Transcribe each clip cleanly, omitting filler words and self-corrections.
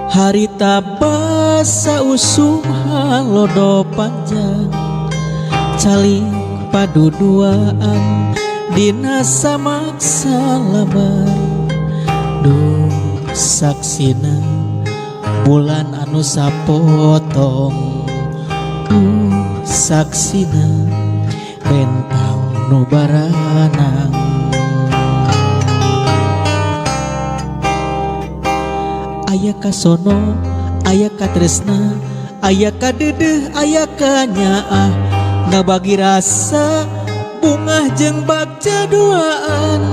Harita basa usum halodo panjang calik paduduaan dina samaksa labar duh saksina bulan anu sapotong duh saksina bentang nu baranang. Aya kasono, aya katresna, aya kadedeh, aya kanyaah, ngabagi rasa bungah jeung bagja duaan.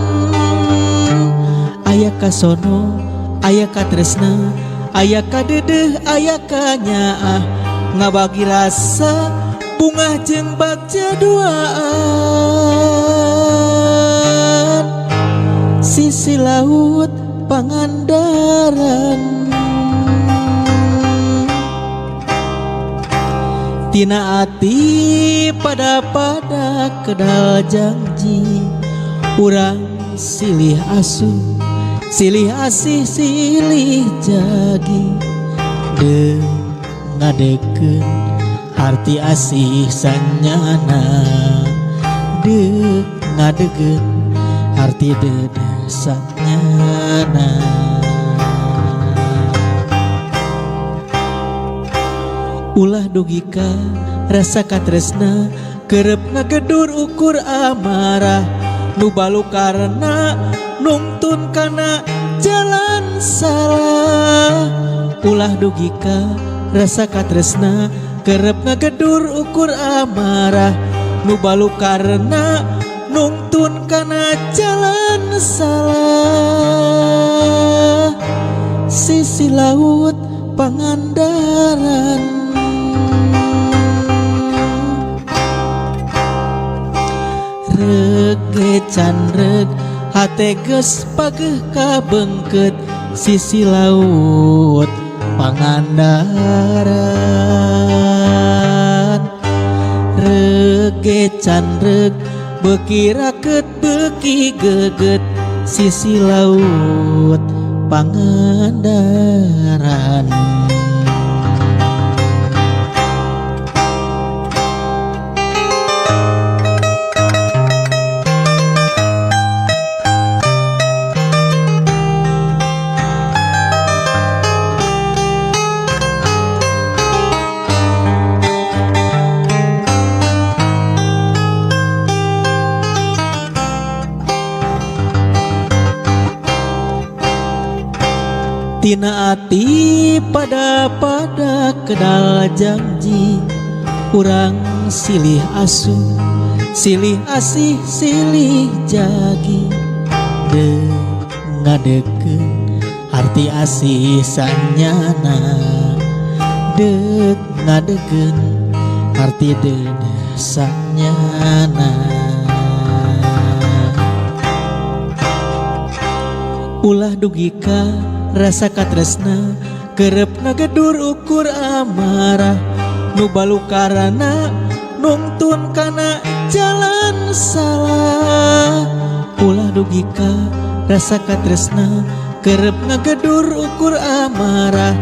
Aya kasono, aya katresna, aya kadedeh, aya kanyaah, ngabagi rasa bungah jeung bagja duaan. Sisi laut Pangandaran tina ati pada-pada kedal janji urang silih asuh silih asih silih jagi deung ngadekeun arti asih sanyana deuk ngadegeun arti dedeh sanyana. Ulah dugika rasa katresna kerep ngagedur ukur amarah nu balu karena nungtun kana jalan salah. Ulah dugika rasa katresna kerep ngagedur ukur amarah nu balu karena nungtun kana jalan salah. Sisi laut Pangandaran rege canreg hate geus pageuh kabengket sisi laut Pangandaran rege canreg beuki raket beuki geget sisi laut Pangandaran. Tina ati pada-pada kedal janji urang silih asuh silih asih silih jagi deung ngadekeun arti asih sanyana deuk ngadegeun arti dedeh sanyana. Ulah dugika rasa katresna kerep ngagedur ukur amarah nu balu karana nungtun kana jalan salah. Ulah dugika rasa katresna kerep ngagedur ukur amarah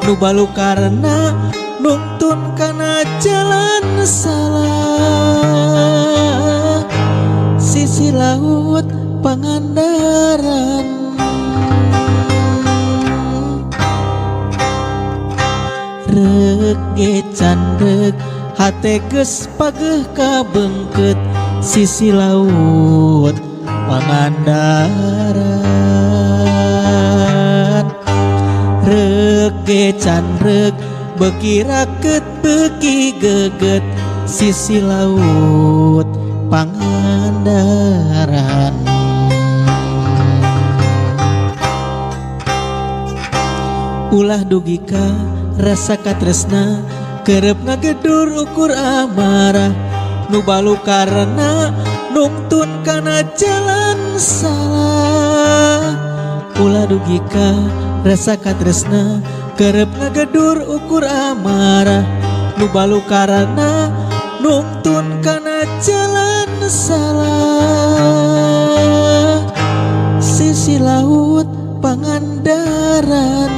nu balu karena nungtun kana jalan salah. Sisi laut Pangandaran rege candreg hate geus pageuh kabengket sisi laut Pangandaran rege candreg beuki raket beuki geget sisi laut Pangandaran. Ulah dugika rasa katresna kerep ngagedur ukur amarah nu balu karena nungtun kana jalan salah. Ulah dugika rasa katresna kerep ngagedur ukur amarah nu balu karena Nungtun kana jalan salah. Sisi laut Pangandaran.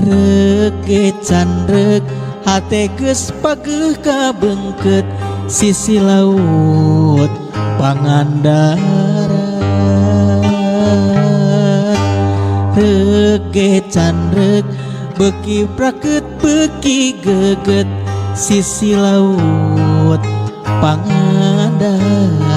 Rek ge can rek hate geus pageuh kabengket. Sisi laut Pangandaran. Rek ge can rek beuki praket beuki geget. Sisi laut Pangandaran.